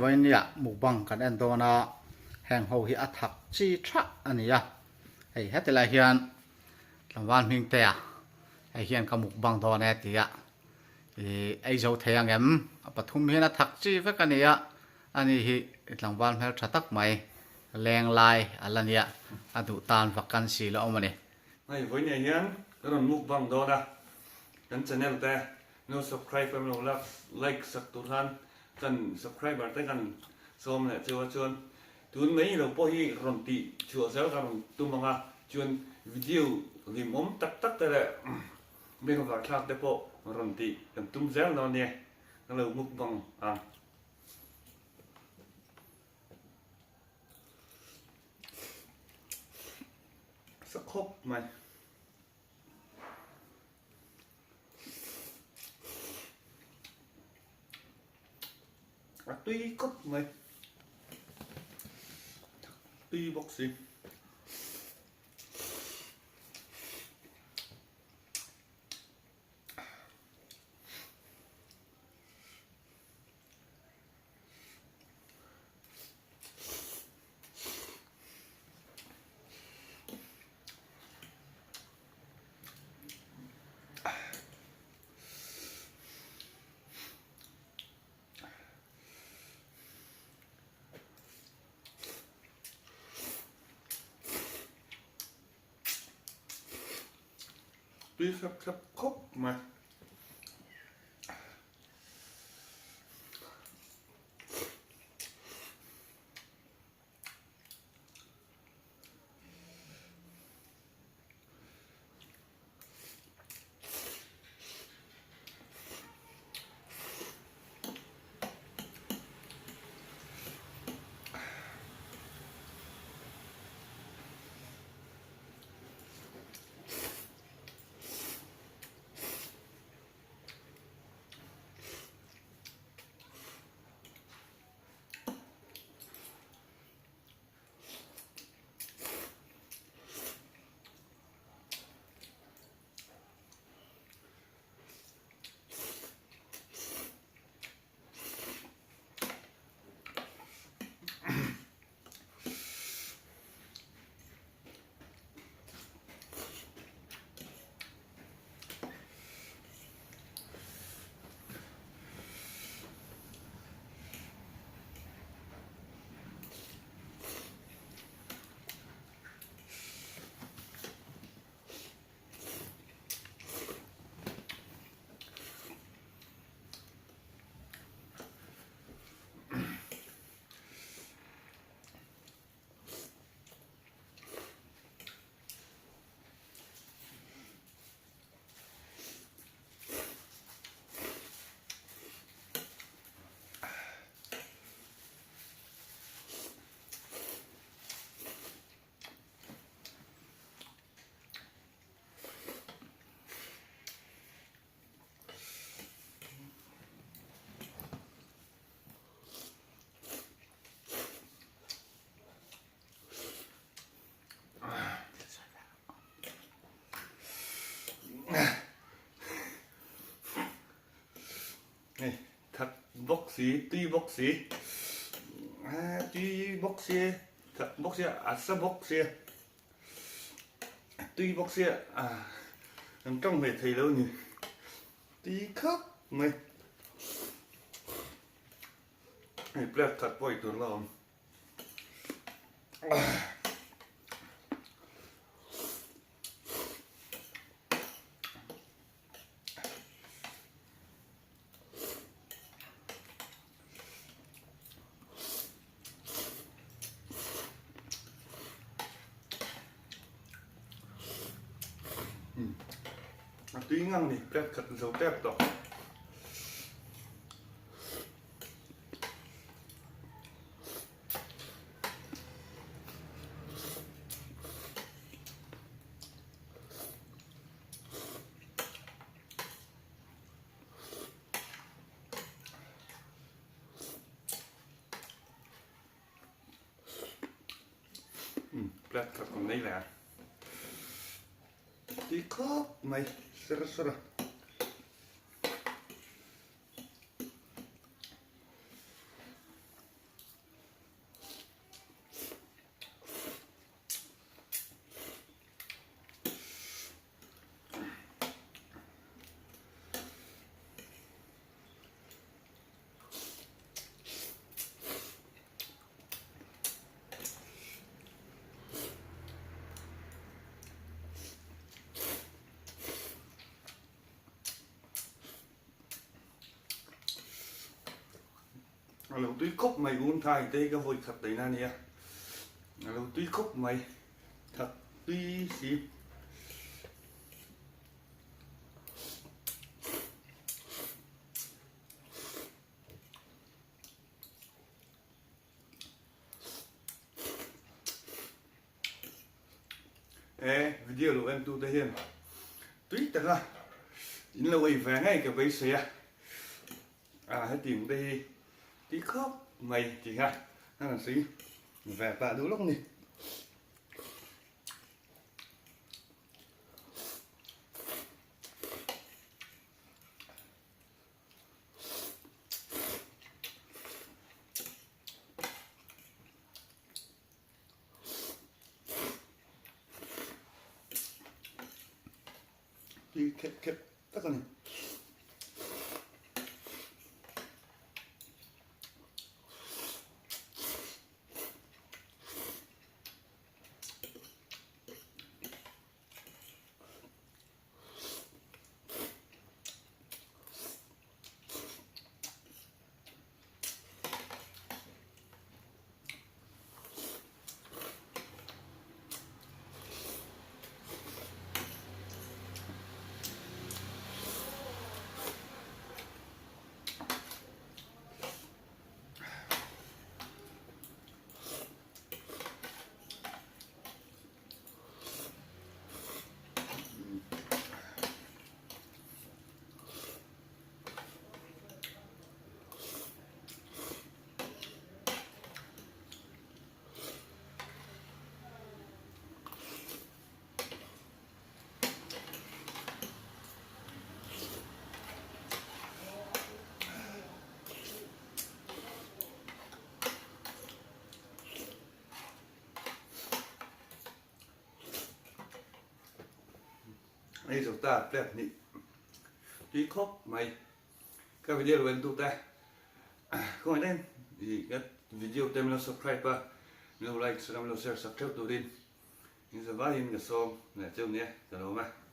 vawiin nia mukbang kan en dawn a, heng ho hi a thak chi tha a ni a, hei heti lai hian tlangval hming te a hei hian ka mukbang dawn e ti a, ih ei zo thei ang em? A pathum hian a thak chi vek a ni a, ani hi tlangval hmeltha tak mai leng lai a la nia, a duh tan vacancy la awm a ni. Hei vawiin ah hian ka rawn mukbang dawn a, kan channel te No subscribe em lo la like sak tur khan kan subscriber te kan sawm leh cheu a chuan tun mai lo pawh hi rawn tih chhuah zel ka rawn tum ang a chuan video hlimawm tak tak te leh bengvar thlak te pawh rawn tih kan tum zel dawn nia ka lo mukbang ang. Sa khawp mai. A tui khawp mai tui bawk si. Tui khep khep khawp mai. Hei that bawk si tui bawk si tui bawk si that bawk si a sa bawk si tui bawk si an tawng ve thei lo ni tui khawp mai hei plate khat pawh ei tur la awm. A tui ngang ni plate khat zo tep tawh. Plate khat kan nei leh a. Tui khawp mai ser ser a. A lo tui khawp mai un thai te hi ka vawi khat daihna a nia. A lo tui khawp mai. Thak tui si. E video lo en tu te hian tui taka in lo ei ve ngei ka beisei a a hetiang te hi ti khawp mai ti kha a rawn sawi ve pah duh lawk a ni. Tui khep khep tak a ni. Ei zo ta plate hnih tui khawp mai ka video lo en tute khawngaih deuhin ih ka video te min lo subscribe a min lo like sak a min lo share sak theuh turin in zavaiin ka sawm leh cheu nia ka lawm e.